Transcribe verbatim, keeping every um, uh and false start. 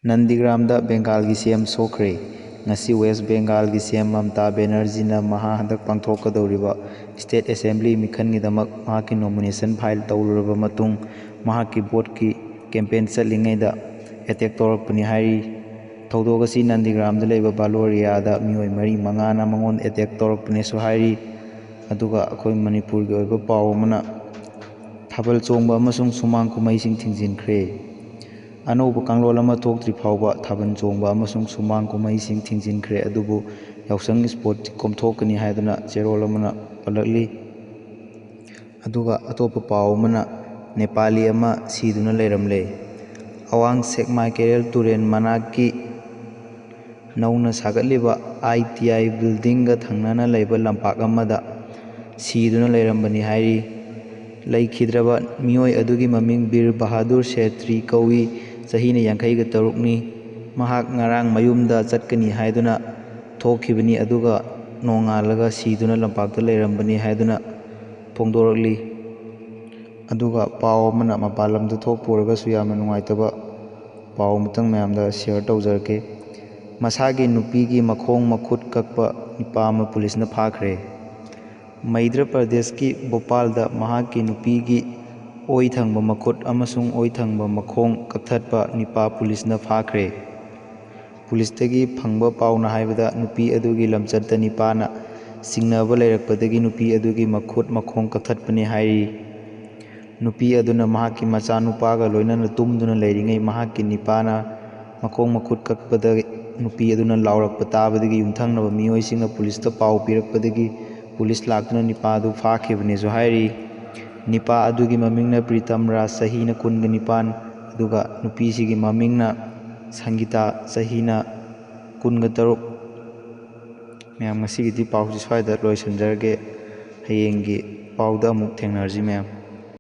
ꯅꯟꯗꯤꯒ꯭ꯔꯥꯝꯗ ꯕꯦꯡꯒꯥꯜꯒꯤ ꯁꯤ ꯑꯦꯝ ꯁꯣꯛꯈ꯭ꯔꯦ꯫ ꯉꯁꯤ ꯋꯦꯁ ꯕꯦꯡꯒꯥꯜꯒꯤ ꯁꯤ ꯑꯦꯝ ꯃꯝꯇꯥ ꯕꯦꯅꯔꯖꯤꯅ ꯃꯍꯥꯛ ꯍꯟꯗꯛ ꯄꯥꯡꯊꯣꯛꯀꯗꯧꯔꯤꯕ ꯁ꯭ꯇꯦꯠ ꯑꯦꯁꯦꯝꯕ꯭ꯂꯤ ꯃꯤꯈꯜꯒꯤꯗꯃꯛ ꯃꯍꯥꯛꯀꯤ ꯅꯣꯃꯤꯅꯦꯁꯟ ꯐꯥꯏꯜ ꯇꯧꯔꯨꯔꯕ ꯃꯇꯨꯡ ꯃꯍꯥꯛꯀꯤ ꯚꯣꯠꯀꯤ ꯀꯦꯝꯄꯦꯟ ꯆꯠꯂꯤꯉꯩꯗ ꯑꯦꯇꯦꯛ ꯇꯧꯔꯛꯄꯅꯤ ꯍꯥꯏꯔꯤ꯫ ꯊꯧꯗꯣꯛ ꯑꯁꯤ ꯅꯟꯗꯤꯒ꯭ꯔꯥꯝꯗ ꯂꯩꯕ ꯕꯥꯂꯣꯔꯤꯌꯥꯗ ꯃꯤꯑꯣꯏ ꯃꯔꯤ ꯃꯉꯥꯅ ꯃꯉꯣꯟꯗ ꯑꯦꯇꯦꯛ ꯇꯧꯔꯛꯄꯅꯦꯁꯨ ꯍꯥꯏꯔꯤ꯫ ꯑꯗꯨꯒ ꯑꯩꯈꯣꯏ ꯃꯅꯤꯄꯨꯔꯒꯤ ꯑꯣꯏꯕ ꯄꯥꯎ ꯑꯃꯅ ꯊꯥꯕꯜ ꯆꯣꯡꯕ ꯑꯃꯁꯨꯡ ꯁꯨꯃꯥꯡ ꯀꯨꯝꯍꯩꯁꯤꯡ ꯊꯤꯡꯖꯤꯟꯈ꯭ꯔꯦ꯫ ꯑꯅꯧꯕ ꯀꯥꯡꯂꯣꯟ ꯑꯃ ꯊꯣꯛꯇ꯭ꯔꯤ ꯐꯥꯎꯕ ꯊꯥꯕꯜ ꯆꯣꯡꯕ ꯑꯃꯁꯨꯡ ꯁꯨꯃꯥꯡ ꯀꯨꯝꯍꯩꯁꯤꯡ ꯊꯤꯡꯖꯤꯟꯈ꯭ꯔꯦ, ꯑꯗꯨꯕꯨ ꯌꯥꯎꯁꯪ ꯁ꯭ꯄꯣꯔꯠꯇꯤ ꯀꯣꯝꯊꯣꯛꯀꯅꯤ ꯍꯥꯏꯗꯨꯅ ꯆꯦꯔꯣꯜ ꯑꯃꯅ ꯄꯜꯂꯛꯂꯤ꯫ ꯑꯗꯨꯒ ꯑꯇꯣꯞꯄ ꯄꯥꯎ ꯑꯃꯅ ꯅꯦꯄꯥꯂꯤ ꯑꯃ ꯁꯤꯗꯨꯅ ꯂꯩꯔꯝꯂꯦ꯫ ꯑꯋꯥꯡ ꯁꯦꯛꯃꯥꯏ ꯀꯦꯔꯦꯜ ꯇꯨꯔꯦꯜ ꯃꯅꯥꯛꯀꯤ ꯅꯧꯅ ꯁꯥꯒꯠꯂꯤꯕ ꯑꯥꯏ ꯇꯤ ꯑꯥꯏ ꯕꯤꯜꯗꯤꯡꯒ ꯊꯪꯅꯅ ꯂꯩꯕ ꯂꯝꯄꯥꯛ ꯑꯃꯗ ꯁꯤꯗꯨꯅ ꯂꯩꯔꯝꯕꯅꯤ ꯍꯥꯏꯔꯤ꯫ ꯂꯩꯈꯤꯗ꯭ꯔꯕ ꯃꯤꯑꯣꯏ ꯑꯗꯨꯒꯤ ꯃꯃꯤꯡ ꯕꯤꯔ ꯕꯍꯥꯗꯨꯔ ꯁꯦꯇ꯭ꯔꯤ ꯀꯧꯏ꯫ ꯆꯍꯤꯅ ꯌꯥꯡꯈꯩꯒ ꯇꯔꯨꯛꯅꯤ꯫ ꯃꯍꯥꯛ ꯉꯔꯥꯡ ꯃꯌꯨꯝꯗ ꯆꯠꯀꯅꯤ ꯍꯥꯏꯗꯨꯅ ꯊꯣꯛꯈꯤꯕꯅꯤ, ꯑꯗꯨꯒ ꯅꯣꯡꯉꯥꯜꯂꯒ ꯁꯤꯗꯨꯅ ꯂꯝꯄꯥꯛꯇ ꯂꯩꯔꯝꯕꯅꯤ ꯍꯥꯏꯗꯨꯅ ꯐꯣꯡꯗꯣꯔꯛꯂꯤ꯫ ꯑꯗꯨꯒ ꯄꯥꯎ ꯑꯃꯅ, ꯃꯄꯥꯟ ꯂꯝꯗ ꯊꯣꯛꯄ ꯑꯣꯏꯔꯒꯁꯨ ꯌꯥꯝꯅ ꯅꯨꯡꯉꯥꯏꯇꯕ ꯄꯥꯎ ꯑꯃꯇꯪ ꯃꯌꯥꯝꯗ ꯁꯤꯌꯔ ꯇꯧꯖꯔꯛꯀꯦ꯫ ꯃꯁꯥꯒꯤ ꯅꯨꯄꯤꯒꯤ ꯃꯈꯣꯡ ꯃꯈꯨꯠ ꯀꯛꯄ ꯅꯤꯄꯥ ꯑꯃ ꯄꯨꯂꯤꯁꯅ ꯐꯥꯈ꯭ꯔꯦ꯫ ꯃꯩꯙ꯭ꯔ ꯄ꯭ꯔꯗꯦꯁꯀꯤ ꯚꯣꯄꯥꯜꯗ ꯃꯍꯥꯛꯀꯤ ꯅꯨꯄꯤꯒꯤ ꯑꯣꯏ ꯊꯪꯕ ꯃꯈꯨꯠ ꯑꯃꯁꯨꯡ ꯑꯣꯏ ꯊꯪꯕ ꯃꯈꯣꯡ ꯀꯛꯊꯠꯄ ꯅꯤꯄꯥ ꯄꯨꯂꯤꯁꯅ ꯐꯥꯈ꯭ꯔꯦ꯫ ꯄꯨꯂꯤꯁꯇꯒꯤ ꯐꯪꯕ ꯄꯥꯎꯅ ꯍꯥꯏꯕꯗ, ꯅꯨꯄꯤ ꯑꯗꯨꯒꯤ ꯂꯝꯆꯠꯇ ꯅꯤꯄꯥꯅ ꯆꯤꯡꯅꯕ ꯂꯩꯔꯛꯄꯗꯒꯤ ꯅꯨꯄꯤ ꯑꯗꯨꯒꯤ ꯃꯈꯨꯠ ꯃꯈꯣꯡ ꯀꯛꯊꯠꯄꯅꯤ ꯍꯥꯏꯔꯤ꯫ ꯅꯨꯄꯤ ꯑꯗꯨꯅ ꯃꯍꯥꯛꯀꯤ ꯃꯆꯥꯅꯨꯄꯥꯒ ꯂꯣꯏꯅꯅ ꯇꯨꯝꯗꯨꯅ ꯂꯩꯔꯤꯉꯩ ꯃꯍꯥꯛꯀꯤ ꯅꯤꯄꯥꯅ ꯃꯈꯣꯡ ꯃꯈꯨꯠ ꯀꯛꯄꯗ ꯅꯨꯄꯤ ꯑꯗꯨꯅ ꯂꯥꯎꯔꯛꯄ ꯇꯥꯕꯗꯒꯤ ꯌꯨꯝꯊꯪꯅꯕ ꯃꯤꯑꯣꯏꯁꯤꯡꯅ ꯄꯨꯂꯤꯁꯇ ꯄꯥꯎ ꯄꯤꯔꯛꯄꯗꯒꯤ ꯄꯨꯂꯤꯁ ꯂꯥꯛꯇꯨꯅ ꯅꯤꯄꯥ ꯑꯗꯨ ꯐꯥꯈꯤꯕꯅꯦꯁꯨ ꯍꯥꯏꯔꯤ꯫ ꯅꯤꯄꯥ ꯑꯗꯨꯒꯤ ꯃꯃꯤꯡꯅ ꯄ꯭ꯔꯤꯇꯝ ꯔꯥꯖ, ꯆꯍꯤꯅ ꯀꯨꯟꯒ ꯅꯤꯄꯥꯟ, ꯑꯗꯨꯒ ꯅꯨꯄꯤꯁꯤꯒꯤ ꯃꯃꯤꯡꯅ ꯁꯪꯒꯤꯇꯥ, ꯆꯍꯤꯅ ꯀꯨꯟꯒ ꯇꯔꯨꯛ꯫ ꯃꯌꯥꯝ, ꯉꯁꯤꯒꯤꯗꯤ ꯄꯥꯎꯁꯤ ꯁ꯭ꯋꯥꯏꯗ ꯂꯣꯏꯁꯤꯟꯖꯔꯒꯦ꯫ ꯍꯌꯦꯡꯒꯤ ꯄꯥꯎꯗ ꯑꯃꯨꯛ ꯊꯦꯡꯅꯔꯁꯤ ꯃꯌꯥꯝ꯫